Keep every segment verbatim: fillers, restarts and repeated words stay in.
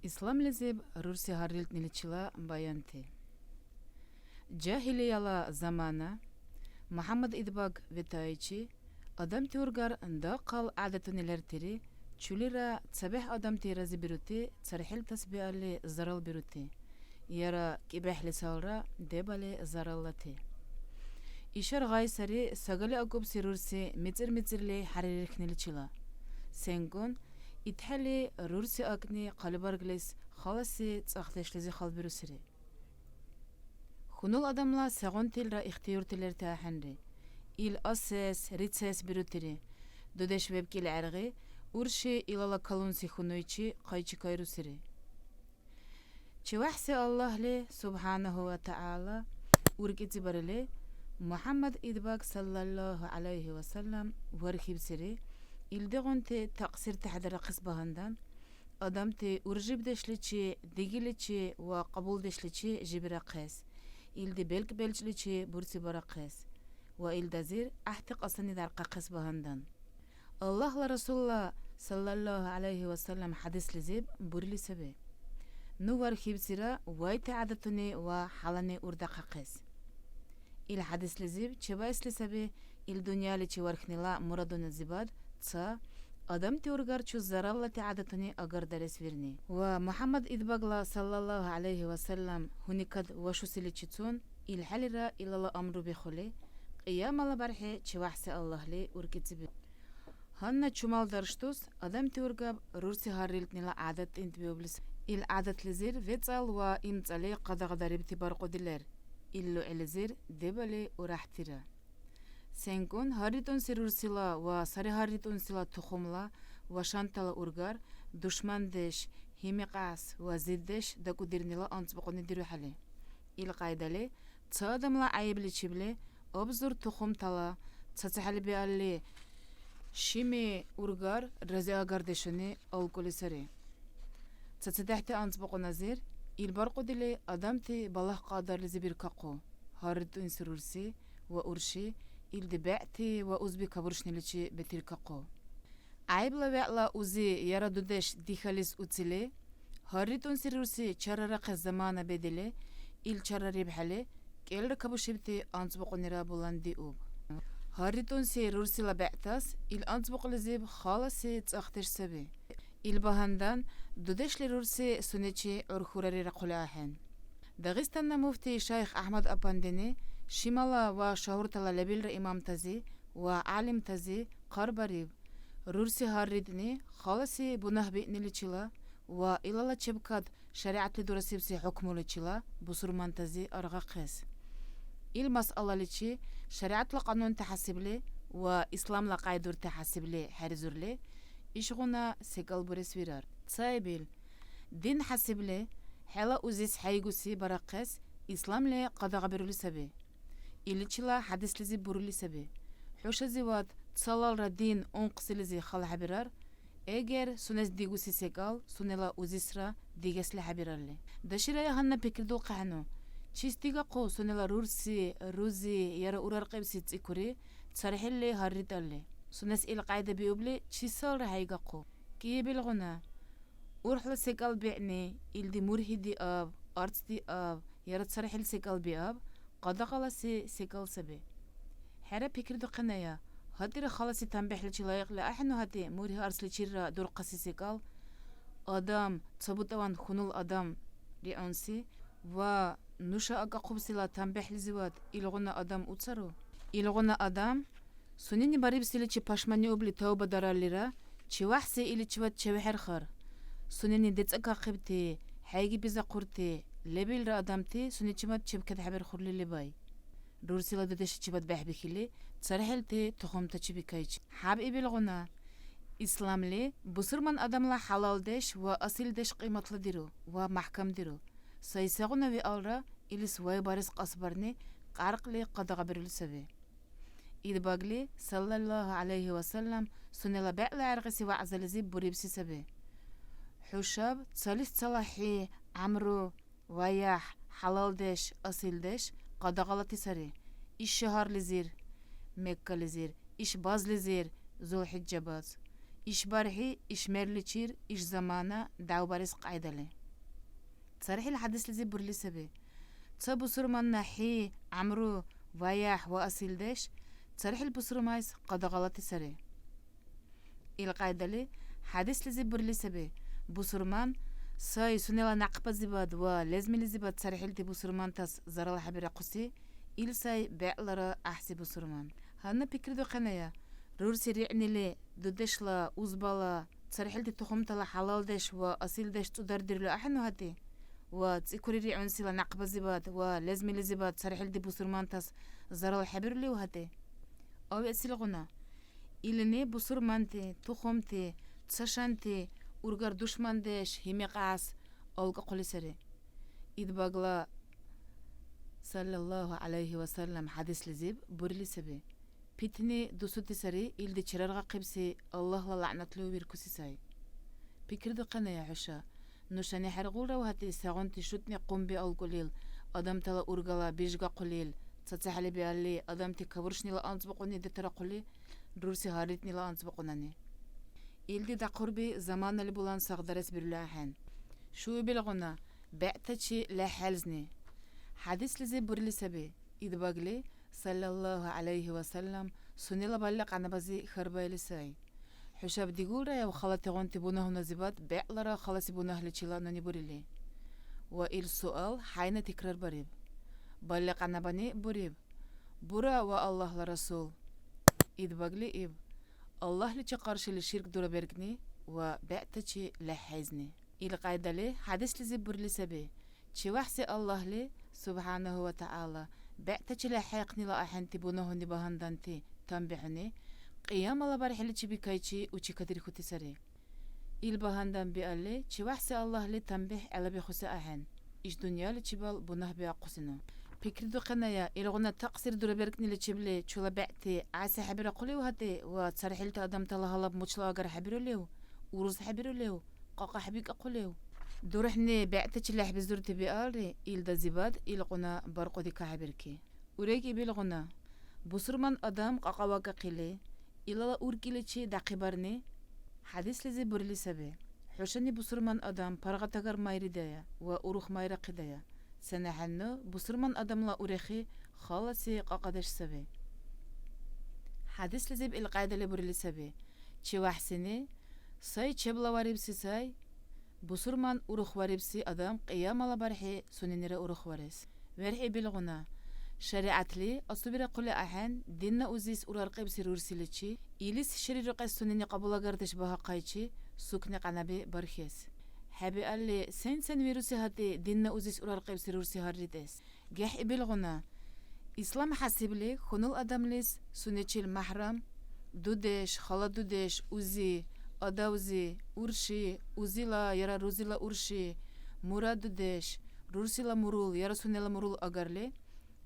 Исламлизиб рурси гьаррилтӀниличила баянти. Жагьилияла замана МухӀяммад Идбаг ветаайчи, адамти-ургар дахъал гӀядатуни лертири, чулира цабехӀ адамти разибирути, цархӀилтас биалли заралбирути, яра кӀибяхӀлисалра дебали зараллати. Ишар гъай сари сагали акӀубси рурси мицӀир-мицӀирли хӀяририхьниличила. СенкӀун итхӀели рурси акӀни хъалибарглис халаси цӀахдешлизи халбирусири. Хьунул адамла сегъунтилра ихтиюрти лерти ахӀенри. Ил асес, рицес бирутири. Дудеш вебкӀили гӀергъи, урши илала калунси хьунуйчи хъайчикайрусири. ЧевяхӀси Аллагьли, субхӀянагьу ва тагӀяла, уркӀецӀибарили, МухӀяммад Идбаг, саллаллагьу гӀялайгьи ва саллам, вархьибсири, илдигъунти такьсирти хӀедарахъес багьандан, адамти уржибдешличи, дигиличи ва кьабулдешличи жибирахъес, илди белкӀ-белчӀличи бурсибарахъес ва илдазир гӀяхӀти кьасани дархъахъес багьандан. Аллагьла Расулла, саллаллагьу гӀялайгьи ва саллам, хӀядислизиб бурили саби: «Ну вархьибсира вайти гӀядатуни ва хӀялани урдахъахъес». Ил хӀядислизиб чебаэсли саби, ил дунъяличи вархьнила мурадуназибад ца адамти-ургар чус зараллати гӀядатуни агардарес вирни. Ва МухӀяммад Идбагла, саллаллагьу гӀялайгьи ва саллам, гьуникад вашусиличицун, илхӀелира илала амру бихули, Кьиямала бархӀи ЧевяхӀси Аллагьли уркӀецӀиби. Гьанна чумал даршдус адамти-ургаб рурси гьаррилтӀнила гӀядат тӀинтӀбиубли саби. Ил гӀядатлизир вецӀал ва имцӀали къадагъадарибти баркьуди лер. Ил лугӀилизир дебали уряхӀтира. СенкӀун гьарритӀунси рурсила ва сари гьарритӀунсила тухумла ва шантала ургар душмандеш, гьими-кьяс ва зиддеш дакӀудирнила анцӀбукьуни дирухӀели. Илкьяйдали ца адамла гӀяйибличибли абзур тухумтала, цацахӀели биалли, шими-ургар разиагардешуни алкӀули сари. ЦацадехӀти анцӀбукьуназир ил баркьудили адамти балагь-кьадарлизи биркахъу, гьарритӀунси рурси ва урши илди бегӀти ва узби кабуршниличи бетиркахъу. ГӀяйибла вегӀла узи яра дудеш дихалис уцили, гьарритӀунси рурси чаррарахъес замана бедили, ил чаррарибхӀели, кӀелра кабушибти анцӀбукьунира буландиуб. ГьарритӀунси рурсила бегӀтас ил анцӀбукьлизиб халаси цӀахдеш саби. Ил багьандан дудешли рурси сунечи гӀурхурарирахъули ахӀен. Дагъистанна муфтий шайх ГӀяхӀмад Апандини шимала ва шагьуртала лебилра имамтази ва гӀялимтази хъарбариб, рурси гьарритӀни халаси бунагь биъниличила ва илала чебкад шаригӀятли дурасибси хӀукмуличила бусурмантази аргъахъес. Ил масъалаличи шаригӀятла кьанунти хӀясибли ва исламла кьяйдурти хӀясибли хӀеризурли, ишгъуна секӀал бурес вирар. Цаибил, дин хӀясибли, хӀела узис хӀейгуси барахъес исламли къадагъабирули саби. Иличила хӀядислизиб бурули саби: «ХӀушазивад цалалра дин ункъсилизи халхӀебирар, эгер сунес дигуси секӀал сунела узисра дигесли хӀебиралли». Даширая гьанна пикридулхъехӀену, чис дигахъу сунела рурси, рузи яра ураркьибси цӀикури цархӀилли гьарритӀалли? Сунес илкьяйда биубли чисалра хӀейгахъу. КӀиибилгъуна, урхӀла секӀал биъни, илди мургьи диаб, арц диаб, яра цархӀил секӀал биаб, къадагъаласи секӀал саби. ХӀера, пикридухъеная, гьатӀира халаси танбихӀличи лайикьли ахӀену гьатӀи мургьи-арцличирра дурхъаси секӀал? Адам ца бутӀаван хьунул адам риунси ва нуша акӀахъубсила танбихӀлизивад илгъуна адам уцару? Илгъуна адам сунени барибсиличи пашманиубли тавба дараллира, ЧевяхӀси иличивад чевхӀерхар. Сунени децӀакахъибти, хӀейгибизахъурти лебилра адамти сунечимад чебкадхӀебирхъурли лебай. Рурсила дудешличибад бехӀбихьили, цархӀилти тухумтачи бикайчи. ХӀябъибилгъуна, исламли бусурман адамла хӀялалдеш ва асилдеш кьиматладиру ва мяхӀкамдиру. Сай сегъуна виалра, илис вайбарес кьасбарни кьяркьли къадагъабирули саби. Идбагли, саллаллагьу гӀялайгьи ва саллам, сунела бегӀла гӀергъиси вягӀзализиб бурибси саби: «ХӀушаб цалис цала хӀи, гӀямру, ваяхӀ, хӀялалдеш, асилдеш къадагъалати сари. Иш шагьарлизир, Меккализир, иш базлизир, ЗулхӀиджа баз, ИшбархӀи, иш мерличир, иш замана дявбарес кьяйдали. ЦархӀил хӀядислизиб бурили саби: ца бусурманна хӀи, гӀямру, ваяхӀ ва асилдеш цархӀил бусурмайс къадагъалати сари. Илкьяйдали хӀядислизиб бурили саби: бусурман сай сунела някъбазибад ва лезмилизибад цархӀилти бусурмантас зарал хӀебирахъуси, ил сай бегӀлара гӀяхӀси бусурман. Гьанна пикридухъеная, рурси риънили дудешла, узбала, цархӀилти тухумтала хӀялалдеш ва асилдеш цӀудардирули ахӀену гьатӀи? Ва цӀикури риъунсила някъбазибад ва лезмилизибад цархӀилти бусурмантас зарал хӀебирулив гьатӀи? Авес илгъуна. Илини бусурманти, тухумти, цашанти, ургар душмандеш, гьими-кьяс алкӀахъули сари. Идбагла, саллаллаху гӀялайхи ва саллям, хӀядислизиб бурили саби: питни дусути сари илди чераргъахъибси Аллагьла лягӀнатлиу виркуси сай. Пикридухъеная хӀуша, нушани хӀергъулрав гьатӀи сегъунти шутӀни къунби алкӀулил, адамтала ургала бижгахъулил, цацахӀели биалли, адамти кабуршнила анцӀбукьуни детарахъули, рурси гьарритӀнила анцӀбукьунани. Илди дяхъурби заманали булан сагъдарес бирули ахӀен. Шуибилгъуна бегӀтачи лехӀхӀелзни. ХӀядислизиб бурили саби: Идбагли, саллаллаху гӀялайхи ва саллям, сунела балли-къянабази хьарбаили сай. ХӀушаб дигулраяв халатигъунти бунагьуназибад бегӀлара халаси бунагьличила нуни бурили? Ва ил суал хӀяйна тикрарбариб. Балли-къянабани буриб: бура, ва Аллагьла Расул. Идбагли иб: Аллагьличи къаршили ширк дураберкӀни ва бегӀтачи лехӀхӀейзни. Илкьяйдали хӀядислизиб бурили саби: ЧевяхӀси Аллагьли, субхӀянагьу ва тагӀяла, бегӀтачи лехӀхӀейхънила ахӀенти бунагьуни багьанданти танбихӀуни Кьиямала бархӀиличи бикайчи учикадирхьути сари. Ил багьандан биалли, ЧевяхӀси Аллагьли танбихӀ гӀелабихуси ахӀен, иш дунъяличибал бунагь биахъусину. Пикридухъеная, илгъуна такьсир дураберкӀниличибли чула бегӀти гӀясихӀебирахъулив гьатӀи ва цархӀилти адамтала гьалаб мучлаагархӀебирулив, урузхӀебирулив, кьакьахӀебикӀахъулив? ДурхӀни бегӀтачи лехӀбизурти биалри, илдазибад илгъуна баркьуди кахӀебирки. Урегибилгъуна, бусурман адам кьакьавакӀахъили, илала уркӀиличи дяхъибарни. ХӀядислизиб бурили саби: хӀушани бусурман адам паргъатагар майридая ва урухмайрахъидая, сенахӀенну бусурман адамла урехи халаси кьакьадеш саби. ХӀядислизиб илкьяйдали бурили саби: ЧевяхӀсини сай чеблаварибси сай, бусурман урухварибси адам Кьиямала бархӀи суненира урухварес. ВерхӀибилгъуна, шаригӀятли асубирахъули ахӀен, динна узис ураркьибси рурсиличи, илис шери рукьес сунени кьабулагардеш багьахъайчи, сукни-къянаби бархес. ХӀебиалли, сен-сен вируси гьатӀи динна узис ураркьибси рурси гьарритӀес? ГехӀибилгъуна, ислам хӀясибли, хьунул адамлис сунечил мяхӀрам, дудеш, халадудеш, узи, адавзи, урши, узила яра рузила урши, мурадудеш, рурсила мурул яра сунела мурул агарли,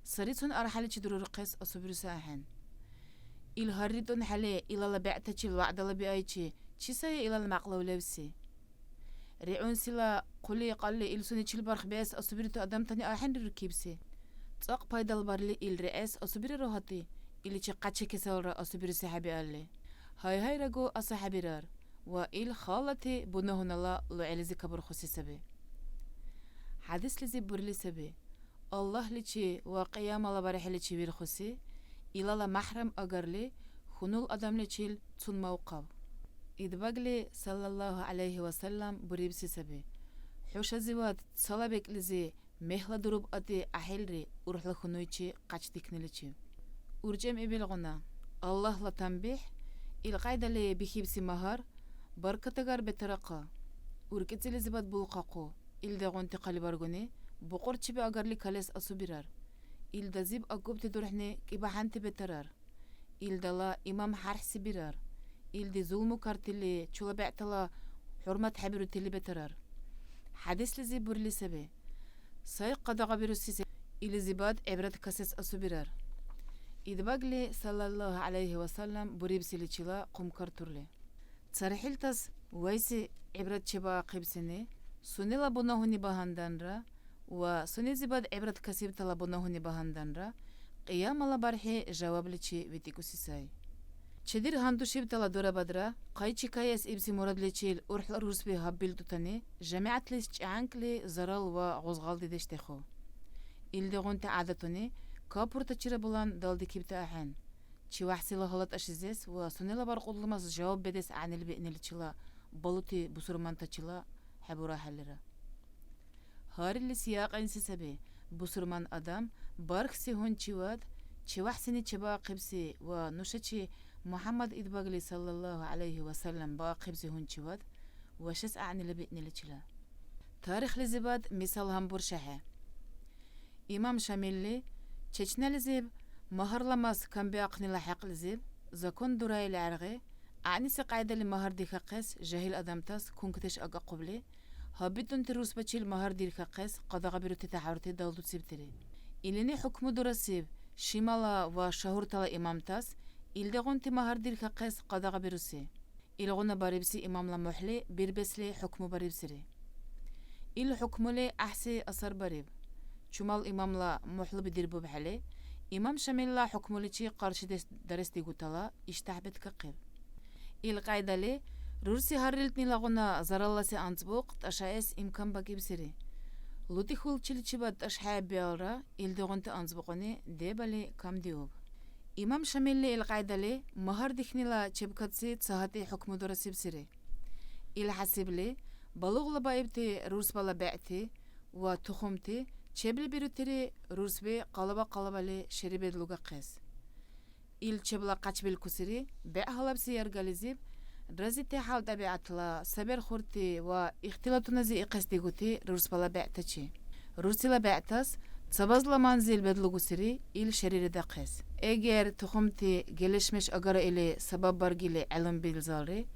сарицун архӀяличи дурарухъес асубируси ахӀен. Ил гьарритӀунхӀели, илала бегӀтачил вягӀдала биайчи, чи сая илала мякьлав левси? РегӀунсила хъули кьалли ил сунечил бархбиэс асубирути адамтани ахӀенри рикибси. ЦӀакь пайдалабарили ил регӀес асубирару гьатӀи, иличи къячи-кеселра асубируси хӀебиалли? Гьайгьайрагу, асухӀебирар, ва ил халати бунагьунала лугӀилизи кабурхуси саби. ХӀядислизиб бурили саби: Аллагьличи ва Кьиямала БархӀиличи вирхуси, илала мяхӀрам агарли, хьунул адамличил цун мавхъав. Идбагли, саллаллаху гӀялайхи ва саллям, бурибси саби: хӀушазивад цала бекӀлизи мегьла дуруб атӀи ахӀелри урхӀла хьунуйчи къачдикниличи. УрчӀемъибилгъуна, Аллагьла танбихӀ, илкьяйдали бихьибси магьар, баркатагар бетарахъа, уркӀецӀилизибад булхъахъу, илдигъунти хъалибаргуни букьурчиби агарли калес асубирар. Илдазиб акӀубти дурхӀни кӀибяхӀянти бетарар. Илдала имам хӀярхӀси бирар. Илди зулмукартили, чула бегӀтала хӀурмат хӀебирутили бетарар. ХӀядислизиб бурили саби: сай къадагъабируси се-, илизибад гӀибрат касес асубирар. Идбагли, саллаллаху гӀялайхи ва саллям, бурибсиличила хъумкартурли. ЦархӀилтас вайси гӀибрат чебаахъибсини, сунела бунагьуни багьанданра ва сунезибад гӀибрат касибтала бунагьуни багьанданра Кьиямала бархӀи жавабличи витӀикӀуси сай. Чедир гьандушибтала дурабадра, хъайчикайэс ибси мурадличил урхӀла рурсби гьаббилтӀутани, жамигӀятлис чӀянкӀли зарал ва гъузгъалдидеш дехъу. Илдигъунти гӀядатуни капуртачира булан далдикибти ахӀен. ЧевяхӀсила гьала тӀашизес ва сунела баркьудлумас жаваб бедес гӀягӀнили биъниличила балути бусурмантачила хӀебурахӀелира. Гьариллис якьинси саби, бусурман адам бархьси гьунчивад чевяхӀсини чебаахъибси ва нушачи МухӀяммад Идбагли саллаллаху гӀялайхи ва саллям баахъибси гьунчивад вашес гӀягӀнили биъниличила. Тарихлизибад мисал гьанбуршехӀе. Имам Шамилли Чечнялизиб магьарла мас камбиахънила хӀекьлизиб закон дураили гӀергъи, гӀягӀниси кьяйдали магьар дихахъес жагьил адамтас кункдеш акӀахъубли, гьаббитӀунти рурсбачил магьар дирхахъес къадагъабирути тяхӀурти далдуцибтири. Илини хӀукму дурасиб шимала ва шагьуртала имамтас илдигъунти магьар дирхахъес къадагъабируси. Илгъуна барибси имамла мухӀли бирбесли хӀукму барибсири. Ил хӀукмули гӀяхӀси асар бариб. Чумал имамла мухӀлуби дирбубхӀели, имам Шамилла хӀукмуличи къаршидеш дарес дигутала иштяхӀ беткахъиб. Илкьяйдали, рурси гьаррилтӀнилагъуна заралласи анцӀбукь тӀашаэс имкан бакӀибсири. ЛутӀи хьулчиличибад тӀашхӀеббиалра, илдигъунти анцӀбукьуни дебали камдиуб. Имам Шамилли илкьяйдали магьар дихьнила чебкадси ца гьатӀи хӀукму дурасибсири. Ил хӀясибли, балугълабаибти рурсбала бегӀти ва тухумти чебли бирутири рурсби къалаба-къалабали шери бедлугахъес. Ил чебла къачбилкусири бегӀ гьалабси яргализиб разити хӀял-тӀабигӀятла, саберхурти ва ихтилатунази ихъес дигути рурсбала бегӀтачи. Рурсила бегӀтас ца базла манзил бедлугусири ил шери редахъес. Эгер тухумти гелешмеш агара или сабаб баргили гӀелумбилзалри,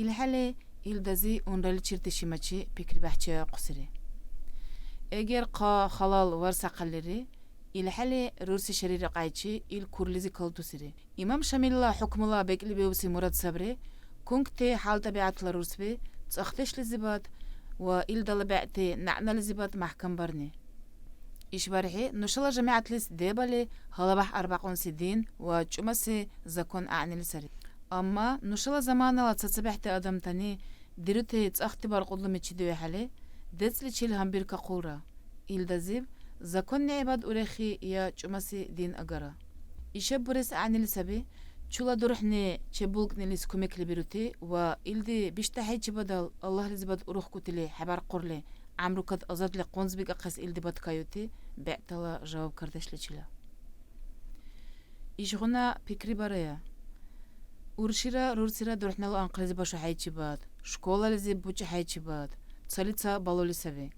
илхӀели илдази унраличирти шимачи пикри бяхӀчиаахъусири. Эгер хъа халал варсахъаллири, илхӀели рурси шерира кьяйчи ил курлизи калтусири. Имам Шамилла хӀукмула бекӀлибиубси мурад сабри, кункти хӀял-тӀабигӀятла рурсби цӀахдешлизибад ва илдала бегӀти нягӀнализибад мяхӀкамбарни. ИшбархӀи нушала жамигӀятлис дебали гьалабяхӀ арбякьунси дин ва чӀумаси закон гӀягӀнили сари. Амма нушала заманала цацабехӀти адамтани дирути цӀахти баркьудлуми чедиухӀели, децӀличил гьанбиркахъулра. Илдазиб законни гӀибад урехи я чӀумаси дин агара. Ишаб бурес гӀягӀнили саби, чула дурхӀни чебулкӀнилис кумекли бирути ва илди биштӀахӀейчибадал Аллагьлизибад урухкӀутили хӀебаркьурли, гӀямрукад азадли къунзбикӀахъес илди баткайути бегӀтала жавабкардешличила. Ишгъуна пикрибарая. Уршира рурсира дурхӀнала анхълизи башухӀейчибад, школализиб бучӀухӀейчибад, цали ца балули саби.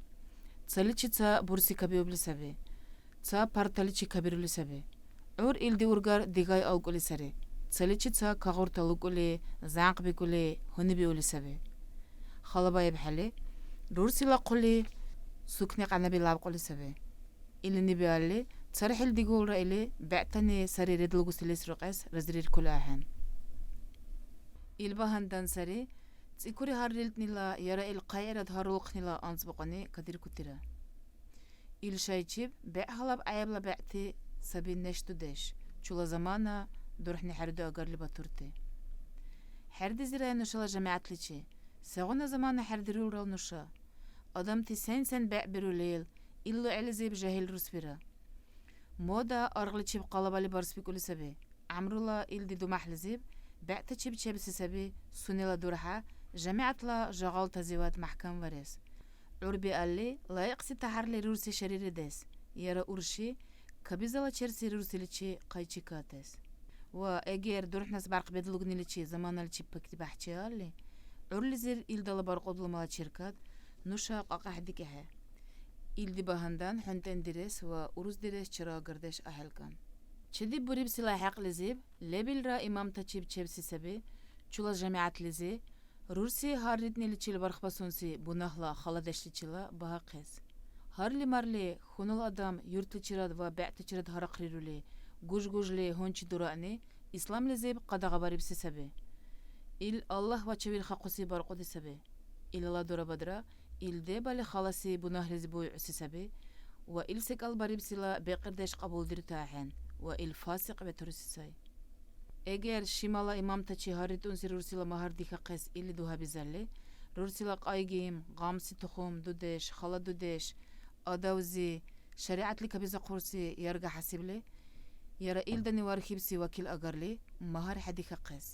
Цаличи ца бурси кабиубли саби. Ца парталичи кабирули саби. ГӀур илди-ургар дигай алкӀули сари. Цаличи ца кагъурта лукӀули, зянкъбикӀули, гьунибиули саби. ХалабаибхӀели, рурсила хъули сукни-къянаби лябкьули саби. Илини биалли, цархӀил дигулра или, бегӀтани сари редлугусилис рукьес разириркули ахӀен. Ил багьандан сари, цӀикури гьаррилтӀнила яра ил хъайгӀирад гьарулхънила анцӀбукьуни кадиркутира. Ил шайчиб бегӀ гьалаб гӀяйибла бегӀти саби неш-дудеш, чула замана дурхӀни хӀеруди агарли батурти. ХӀердизирая нушала жамигӀятличи, сегъуна замана хӀердирулрал нуша? Адамти сен-сен бегӀбирулил, ил лугӀилизиб жагьил рурсбира. Мода аргъличиб къалабали барсбикӀули саби. ГӀямрула илди думяхӀлизиб бегӀтачиб чебси саби сунела дурхӀя жамигӀятла жагъалтазивад мяхӀкамварес. ГӀур биалли, лайикьси тяхӀярли рурси шери редес, яра урши кабизалачерси рурсиличи хъайчикатес. Ва эгер дурхӀнас бяркъ бедлугниличи заманаличиб пикри бяхӀчиалли, гӀурлизир илдала баркьудлумала черкад нуша кьакьахӀедикӀехӀе. Илди багьандан хӀунтӀендирес ва уруздирес чараагардеш ахӀелкӀан. Чедиб бурибсила хӀекьлизиб, лебилра имамтачиб чебси саби, чула жамигӀятлизи, рурси гьарритӀниличил бархбасунси бунагьла халадешличила багьахъес. Гьарли-марли хьунул адам юртличирад ва бегӀтачирад гьарахърирули, гуж-гужли гьунчи дураъни исламлизиб къадагъабарибси саби. Ил Аллагь вачавирхахъуси баркьуди саби. Илала дурабадра ил дебали халаси бунагьлизи буйгӀуси саби ва ил секӀал барибсила бекьердеш кьабулдирути ахӀен ва ил фасикь ветуруси сай. Эгер шимала имамтачи гьарритӀунси рурсила магьар дихахъес или дугьабизалли, рурсила къайгим, гъамси тухум, дудеш, хала дудеш, адавзи, шаригӀятли кабизахъурси ярга хӀясибли, яра илдани вархьибси вакил агарли, магьар хӀедихахъес.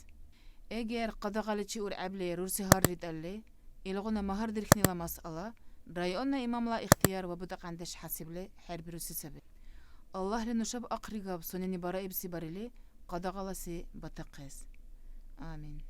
Эгер къадагъаличи ургӀебли рурси гьарритӀалли, илгъуна магьар дирхьнила масъала районна имамла ихтияр ва бутӀакьяндеш хӀясибли хӀербируси саби. Аллагьли нушаб ахъригаб сунени бараибси барили, къадагъаласи батахъес. Амин.